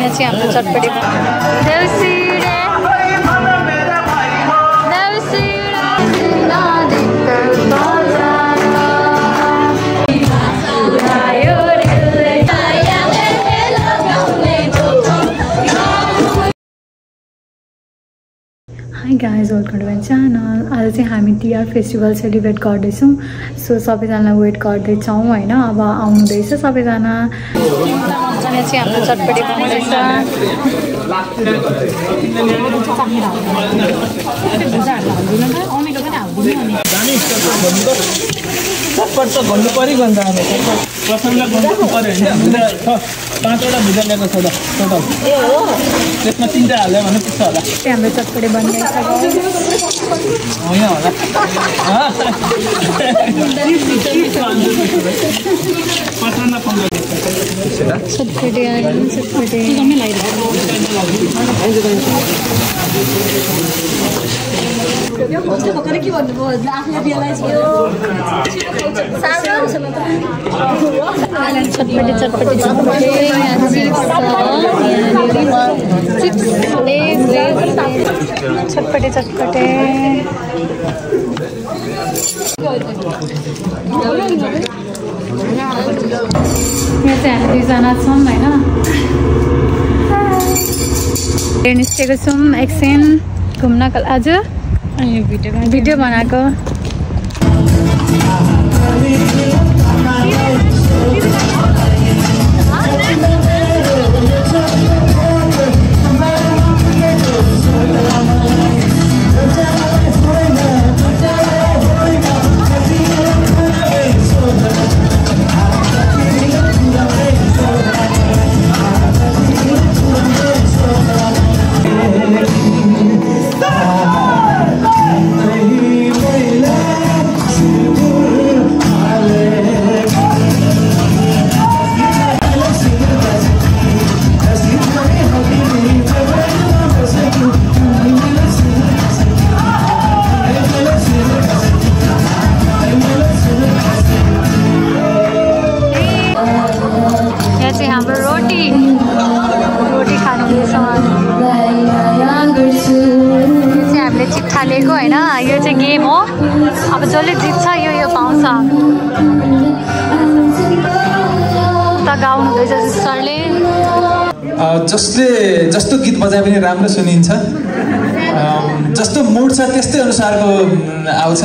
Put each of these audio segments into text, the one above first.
यहाँ चाहिँ हाम्रो चटपटी Hi guys, welcome to my channel. आज चाहिँ हामी टिआर फेस्टिभल सेलिब्रेट गर्दैछौँ. सो सबैजना वेट गर्दैछौँ हैन. अब आउँदैछ सबैजना. यहाँ चाहिँ हाम्रो चटपटी बनाउँदैछ. चटपट त भन्नु पर्यो भन्छ हामी. प्रसन्न गर्नु पर्यो हैन. 5 वटा भुजा ल्याएको छ त टोटल. ए हो. त्यसमा 3टा हाल्यो भने पुग्छ होला. हाम्रो चटपटी बन्दैछ. हो यहाँ होला. चटपटी आयो चटपटी. एकदमै लागिरहेको. यो कसले भर्खर के भन्नुभयो आफूले रियलाइज गर्यो. चटपटी चटपटी चटपटी चटपटी चटपटी यहाँ चाहिँ हामी दुईजना छौँ होइन. निस्केको छौँ एकछिन घुम्नको. आज भिडियो बनाएको. चिट्ठालेको हैन. यो चाहिँ गेम हो. अब जसले जित्छ यो पाउँछ. त गाउनु हुँदैछ सिस्टरले. जसले जस्तो गीत बजाए पनि राम्रो सुनिन्छ. जस्तो मुड छ त्यस्तै अनुसारको आउँछ.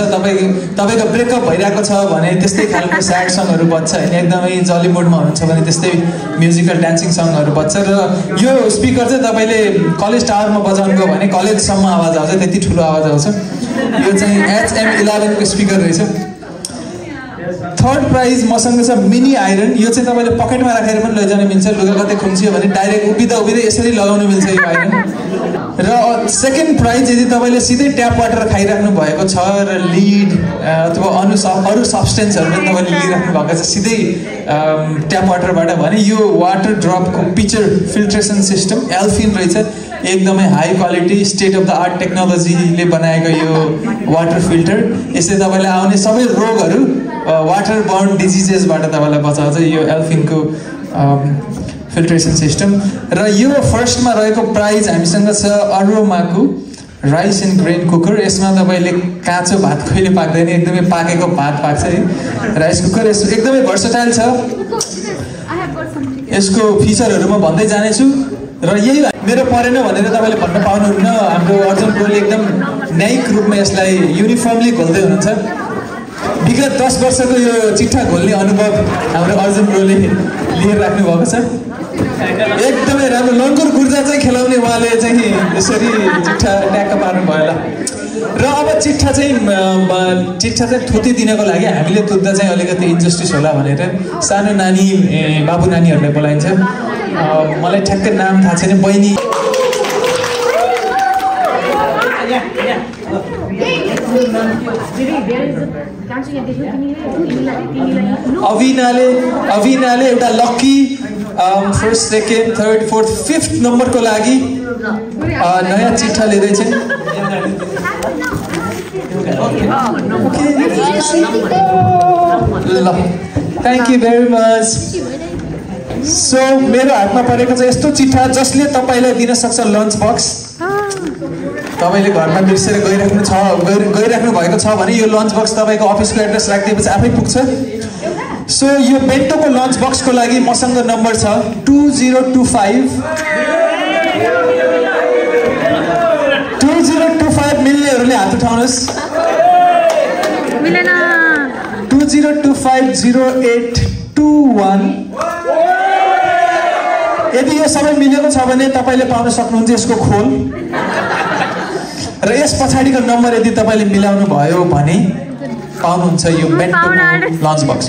तपाईको ब्रेकअप भइरहेको छ भने त्यस्तै खालको स्याड सङहरू बज्छ हैन. एकदमै जली मुडमा हुनुहुन्छ भने त्यस्तै म्युजिकल डान्सिङ सङहरू बज्छ. र यो स्पिकर चाहिँ तपाईले कलेज टावरमा बजाउनुभयो भने कलेजसम्म आवाज आउँछ. त्यति ठुलो आवाज आउँछ. यो चाहिँ HM11 को स्पिकर रहेछ. थर्ड प्राइज मसँग छ मिनी आइरन. यो चाहिँ तपाईले पकेटमा राखेर पनि लैजान मिल्छ. लुगा कतै खुम्चियो भने डाइरेक्ट उभिँदा यसरी लगाउन मिल्छ यो आइरन. र सेकेन्ड प्राइज यदि तपाईले सिधै ट्याप वाटर खाइराख्नु भएको छ र लिड अथवा अरू सब्स्टेन्सहरू पनि तपाईले लिइराख्नु भएको छ सिधै ट्याप वाटरबाट भने यो वाटर ड्रपको पिक्चर फिल्ट्रेसन सिस्टम एल्फिन रहेछ. एकदमै high quality state of the art टेक्नोलोजीले बनाएको यो वाटर फिल्टर. यसले तपाईलाई आउने सबै रोगहरू वाटर बर्न डिजिजेसबाट तपाईलाई बचाउँछ यो एल्फिनको फिल्ट्रेसन सिस्टम. र यो फर्स्टमा रहेको प्राइज हामीसँग छ अरोमाको राइस एन्ड ग्रेन कुकर. यसमा तपाईले काँचो भात कहिले पाक्दैन. एकदमै पाकेको भात पाक्छ है. राइस कुकर एकदमै भर्सटाइल छ. यसको फिचरहरू म भन्दै जानेछु. र यही मेरो परेन भनेर तपाईले भन्न पाउनुहुन्न. हाम्रो अर्जुन ब्रोले एकदम न्यायिक रूपमा यसलाई युनिफर्मली घोल्दै हुनुहुन्छ. विगत 10 वर्षको यो चिट्ठा घोल्ने अनुभव हाम्रो अर्जुन ब्रोले लिएर राख्नु भएको छ. एकदमै राम्रो लङ्गुर गुर्जा चाहिँ खेलाउने उहाँले चाहिँ यसरी चिट्ठा ट्याक्क पार्नु भयो होला. र अब चिट्ठा चाहिँ थुती दिनको लागि हामीले तुत्दा चाहिँ अलिकति इन्जस्टिस होला भनेर सानो नानी बाबु नानीहरूलाई बोलाइन्छ. मलाई ठ्याक्कै नाम थाहा छैन. बहिनी अविनाले एउटा lucky first second third fourth fifth नम्बरको लागि नयाँ चिट्ठा लिँदैछन्. ल thank you very much. So मेरो हातमा परेको चाहिँ यस्तो चिठा जसले तपाईँलाई दिन सक्छ लन्च बक्स। तपाईँले घरमा बिर्सेर गइराख्नु भएको छ भने यो लन्च बक्स तपाईँको अफिसको एड्रेस राखिदिएपछि आफै पुग्छ। सो यो बेन्टोको लन्च बक्सको लागि मसँग नम्बर छ 2025 मिल्नेहरूले हात उठाउनुहोस्। 20250821। यदि यो सबै मिलेको छ भने तपाईँले पाउन सक्नुहुन्छ यसको खोल र यस पछाडिको नम्बर यदि तपाईँले मिलाउनु भयो भने पाउनुहुन्छ यो बेन्टोको लन्च बक्स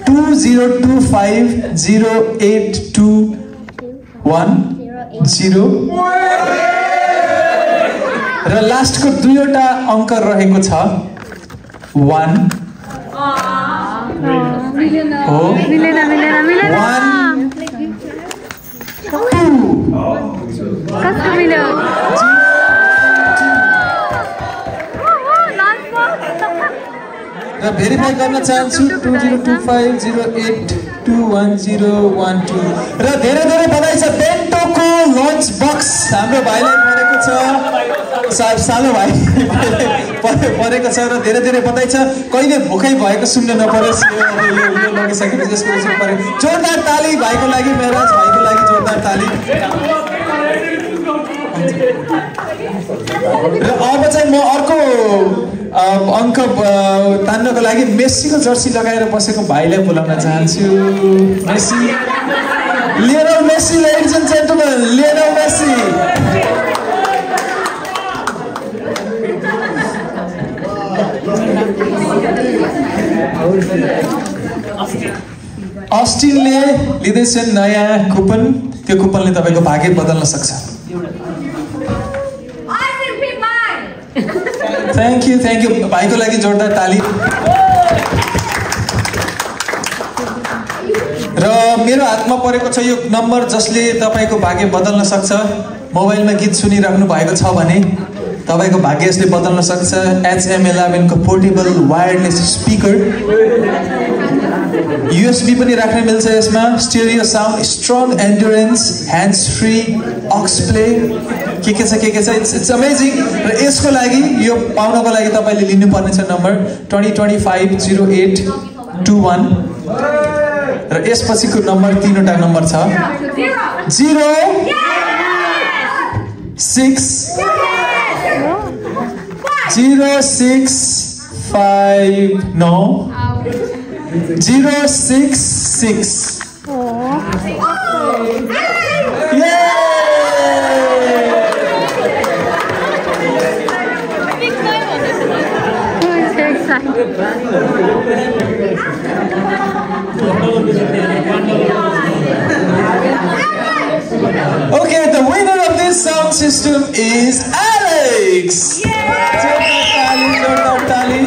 20250821 र लास्टको दुईवटा अङ्क रहेको छ 1 हो 1 2 र भेरिफाई गर्न चाहन्छु 202508211012 र धेरै धेरै बधाई छ बेन्टोको लन्च बक्स हाम्रो भाइलाई परेको छ सानो भाइ परेको छ र धेरै धेरै बधाई छ। कहिले भोकै भएको सुन्न नपरोस् यो लगिसकेपछि यसको पछि परे जोरदार ताली भाइको लागि मेराज भाइको लागि जोरदार ताली। र अब चाहिँ म अर्को अङ्क तान्नको लागि मेस्सीको जर्सी लगाएर बसेको भाइलाई बोलाउन चाहन्छु। Messi Lionel Messi, ladies and gentlemen, Lionel Messi. अस्टिनले लिँदैछन् नयाँ कुपन। त्यो कुपनले तपाईँको भाग्य बदल्न सक्छ। थ्याङ्क यू भाइको लागि जोरदार ताली। र मेरो हातमा परेको छ यो नम्बर जसले तपाईँको भाग्य बदल्न सक्छ। मोबाइलमा गीत सुनिराख्नु भएको छ भने तपाईँको भाग्य यसले बदल्न सक्छ। HM11 को पोर्टेबल वायरलेस स्पिकर, USB पनि राख्न मिल्छ यसमा। Stereo sound, strong endurance, hands free, aux play, के छ इट्स अमेजिङ। र यसको लागि यो पाउनको लागि तपाईँले लिनुपर्ने छ नम्बर 20250821 र यसपछिको नम्बर तीनवटा नम्बर छ 0 6 0659 066। Okay, the winner of this sound system is Alex. Jordan Tali.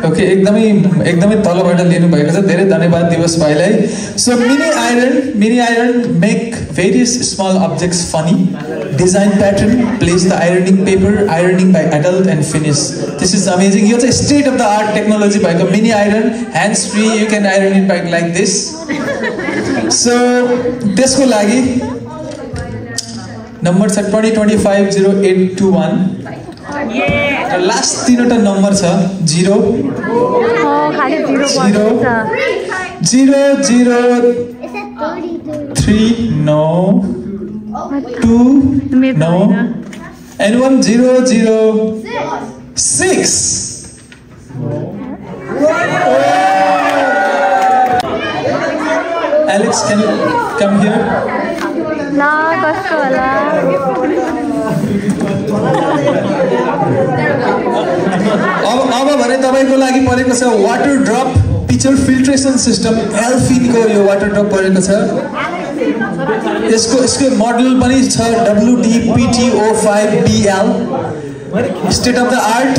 Okay, एकदमै तलबाट लिनु भएको छ। धेरै धन्यवाद दिवस भाइलाई। So mini iron make various small objects funny, design pattern, place the ironing paper, ironing by adult and finish. This is amazing. यो चाहिँ state of the art technology भएको mini iron, hands free, you can iron it by like this. So त्यसको लागि number छ 20250821 र last तीनवटा number छ 0 and 1006. Alex, can you come here? La, कस्तो होला? अब भने तपाईको लागि परेको छ water drop picture filtration system. Elfin को यो वाटर ड्रप परेको छ। यसको मोडल पनि छ WD-PT05BL, state of the art.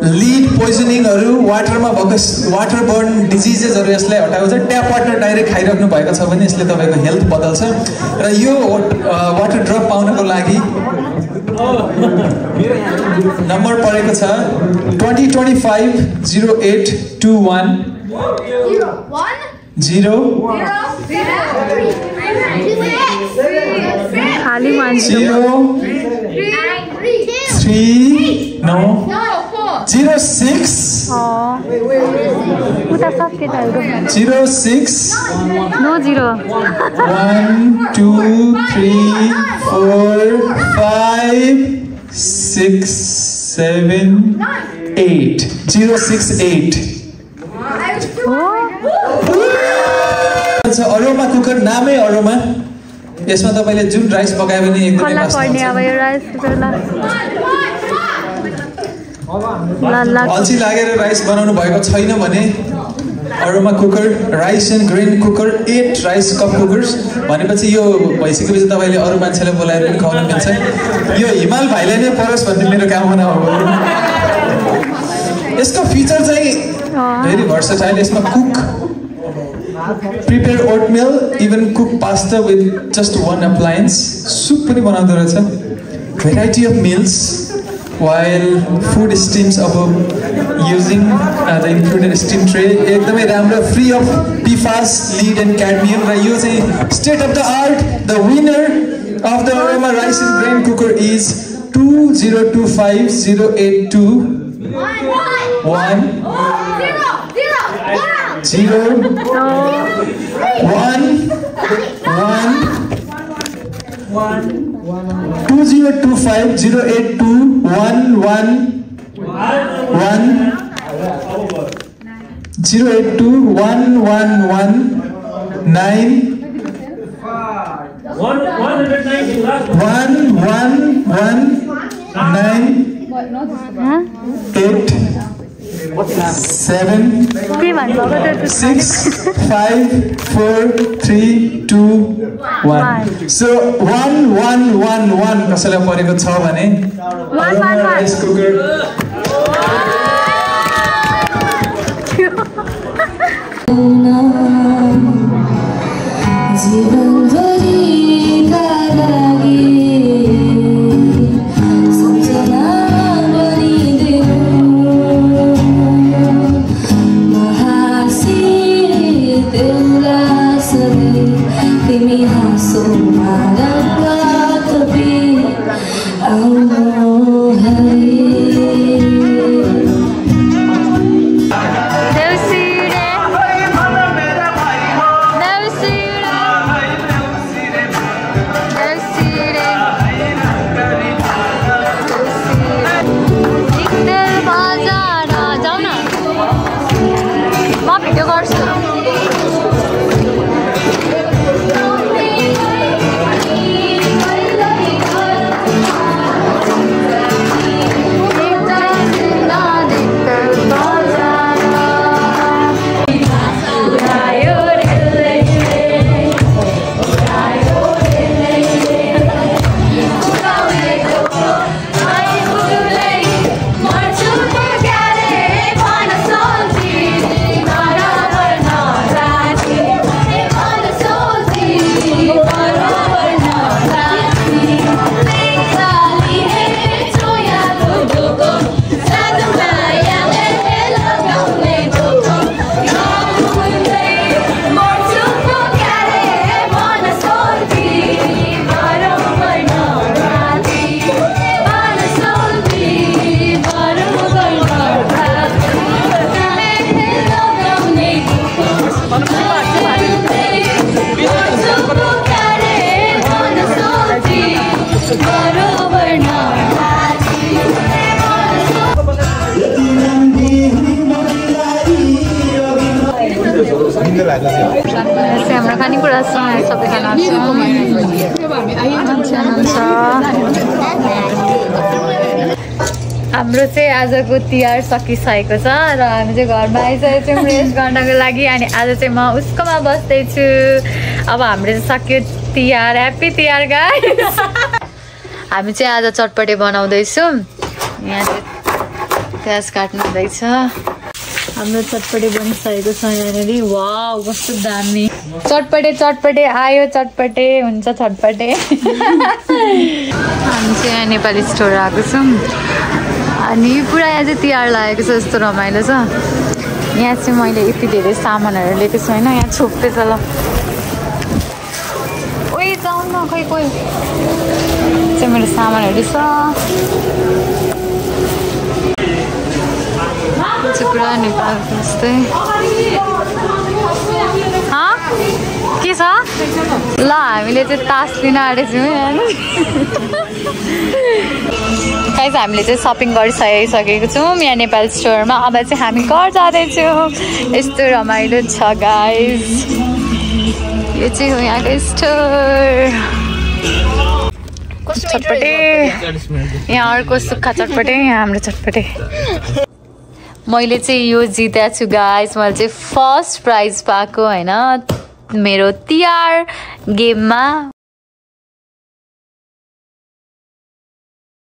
Lead पोइजनिङहरू वाटरमा भएको वाटरबोर्न डिजिजेसहरू यसलाई हटाउँछ। ट्याप वाटर डाइरेक्ट खाइराख्नु भएको छ भने यसले तपाईँको हेल्थ बदल्छ। र यो वाटर ड्रप पाउनको लागि नम्बर परेको छ 2025-0821 0 खाली मान्छे 06 उता सब केटाहरू 06 नो 0 1 2 3 4 5 6 7 8 068 अरोमा कुकर नामै अरोमा। यसमा तपाईँले जुन राइस पकायो भने एकदमै अल्छी लागेर राइस बनाउनु भएको छैन भने aroma cooker rice and grain cooker 8 rice cup cookers भनेपछि यो भइसकेपछि तपाईँले अरू मान्छेलाई बोलाएर पनि खुवाउन मिल्छ। यो हिमाल भाइलाई नै परोस् भन्ने मेरो कामना हो। यसको फिचर चाहिँ भेरी भर्सेटाइल। यसमा cook prepare oatmeal, even cook pasta with just one appliance. Soup पनि बनाउँदो रहेछ। Variety of meals while food steams above using the included steam tray. एकदमै राम्रो, free of PFAS, lead and cadmium. र यो चाहिँ state of the art. The winner of the Aroma rice and grain cooker is 2025-082 1 0 1 2025-082 1 1 1 082 1 1 1 9 1 1 1 9 8 7 6 5 4 3 2 1 So 1 1 1 1 कसैलाई परेको छ भने rice cooker हाम्रो खानेकुरा सबै खाना हाम्रो चाहिँ आजको तिहार सकिसकेको छ र हामी चाहिँ घरमा आइसकेको छौँ रेस्ट गर्नको लागि। अनि आज चाहिँ म उसकोमा बस्दैछु। अब हाम्रो चाहिँ सक्यो तिहार। Happy Tihar guys. हामी चाहिँ आज चटपटे बनाउँदैछौँ। यहाँ प्याज काट्नु हुँदैछ हाम्रो चटपटे बनिसकेको छ यहाँनिर वाउ कस्तो दामी चटपटे आयो चटपटे हुन्छ चटपटे हामी चाहिँ यहाँ नेपाली स्टोर आएको छौँ अनि पुरा यहाँ चाहिँ तिहार लागेको छ यस्तो रमाइलो छ यहाँ चाहिँ मैले यति धेरै सामानहरू लिएको छु होइन यहाँ छोप्दैछ ल ओइ जाउँ न खै कोही चाहिँ मेरो सामानहरू छ पुरा नेपालको जस्तै के छ ल हामीले चाहिँ तास लिन आँटेछौँ गाइस हामीले चाहिँ सपिङ गरिसकेको छौँ यहाँ नेपाल स्टोरमा अब चाहिँ हामी घर जाँदैछौँ यस्तो रमाइलो छ गाइस यो चाहिँ हो यहाँको स्टोर चटपटे यहाँ अर्को सुक्खा चटपटे यहाँ हाम्रो चटपटे मैले चाहिँ यो जितेको छु गाइस मैले चाहिँ फर्स्ट प्राइज पाएको होइन मेरो तिहार गेममा